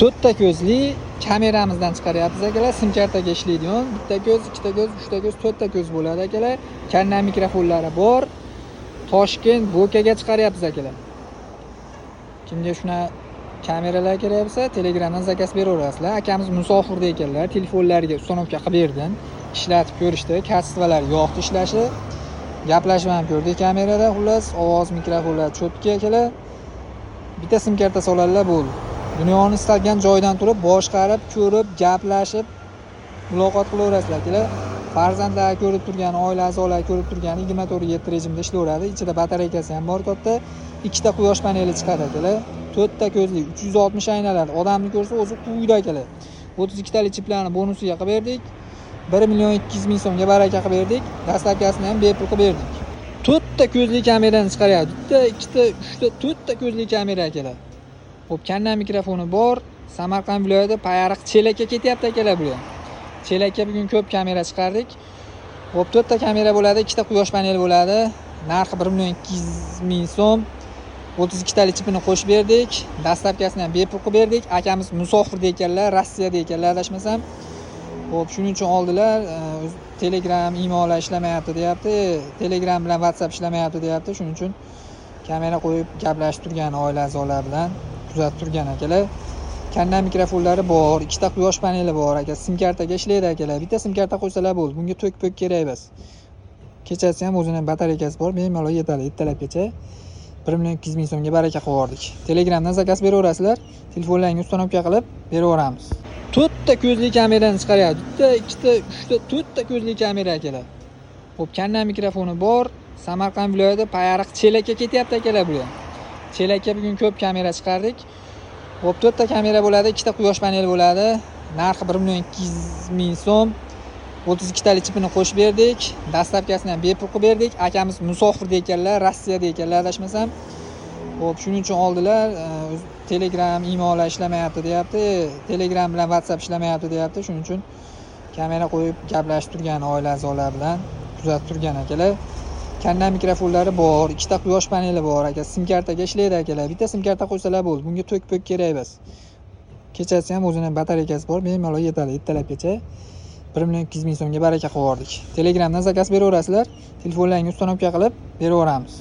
To'rtta ko'zli kameramizdan chiqaryapmiz, akalar. Sim kartaga ishlaydigan. Bitta ko'z, ikkita ko'z, uchta ko'z, to'rtta ko'z bo'ladi, akalar. Karnay mikrofonlari bor. Toshkent, Bo'kaga chiqaryapmiz, akalar. Kimga shunaqa kameralar kerak bo'lsa, Telegramdan заказ beraverasizlar. Akamiz musofirda ekanlar, telefonlariga установка qilib berdim. Ishlatib ko'rishdi, качество lari yoqdi ishlashi. Gaplashib ham ko'rdik kamerada, xullas, ovoz, mikrofonlar чётко, akalar. Bitta sim karta soladilar, bo'ldi. Dunyoni istalgan joyidan turib, boshqarib, ko'rib, gaplashib, muloqot qilaverasizlar, akalar. Farzandlar ko'rib turgan, oila a'zolari ko'rib turgan 24/7 rejimda ishlayveradi. Ichida batareykasi ham bor katta. Ikkita quyosh paneli chiqadi, akalar. To'rtta ko'zli, 360 aylanadi. Odamni ko'rsa, o'zi quviydi, akalar. 32 talik chiplarni bonusiga qilib berdik. 1 million 200 ming so'mga baraka qilib berdik. Доставка sini ham bepul qilib berdik. To'rtta ko'zli kamerani chiqaryapti. Bitta, ikkita, uchta, to'rtta ko'zli kamera, akalar. Xo'p, karnay mikrofoni bor. Samarqand viloyati, Payariq, Chelakka ketyapti, akalar, bu ham. Chelakka bugun ko'p kamera chiqardik. Xo'p, to'rtta kamera bo'ladi, ikkita quyosh paneli bo'ladi. Narxi 1 million 200 ming so'm. 32 talik chipini qo'shib berdik. Доставка sini ham bepul qilib berdik. Akamiz musofirda ekanlar, Rossiyada ekanlar, adashmasam. Xo'p, shuning uchun oldilar. Telegram, imolar ishlamayapti deyapti. Telegram bilan WhatsApp ishlamayapti deyapti. Shuning uchun kamera qo'yib gaplashib turgan, oila a'zolari bilan kuzatib turgan, akalar. Karnay mikrofonlari bor, ikkita quyosh paneli bor, aka. Sim kartaga ishlaydi, akalar. Bitta sim karta qo'ysalar bo'ldi. Bunga tok-pok kerak emas. Kechasi ham o'zini batareykasi bor, bemalol yetadi ertalabgacha. 1 million 200 ming so'mga baraka qilib yubordik. Telegramdan заказ beraverasizlar. Telefonlaringga установка qilib beraveramiz. To'rtta ko'zli kamerani chiqaryapti. Bitta, ikkita, uchta, to'rtta ko'zli kamera, akalar. Xo'p, karnay mikrofoni bor. Samarqand viloyati, Payariq, Chelakka ketyapti, akalar, bu ham. Chelakka bugun ko'p kamera chiqardik. Xo'p, to'rtta kamera bo'ladi, ikkita quyosh paneli bo'ladi. Narxi 1 million 200 ming so'm. 32 talik chipini qo'shib berdik. Доставка sini ham bepul qilib berdik. Akamiz musofirda ekanlar, Rossiyada ekanlar, adashmasam. Xo'p, shuning uchun oldilar. Telegram, imolar ishlamayapti deyapti. Telegram bilan WhatsApp ishlamayapti deyapti. Shuning uchun kamera qo'yib gaplashib turgan, oila a'zolari bilan kuzatib turgan, akalar. Karnay mikrofonlari bor, ikkita quyosh paneli bor, aka. Sim kartaga ishlaydi, akalar. Bitta sim karta qo'ysalar bo'ldi. Bunga tok-pok kerak emas. Kechasi ham o'zini batareykasi bor, bemalol yetadi ertalabgacha. 1 million 200 ming so'mga baraka qilib yubordik. Telegramdan заказ beraverasizlar. Telefonlaringga установка qilib beraveramiz.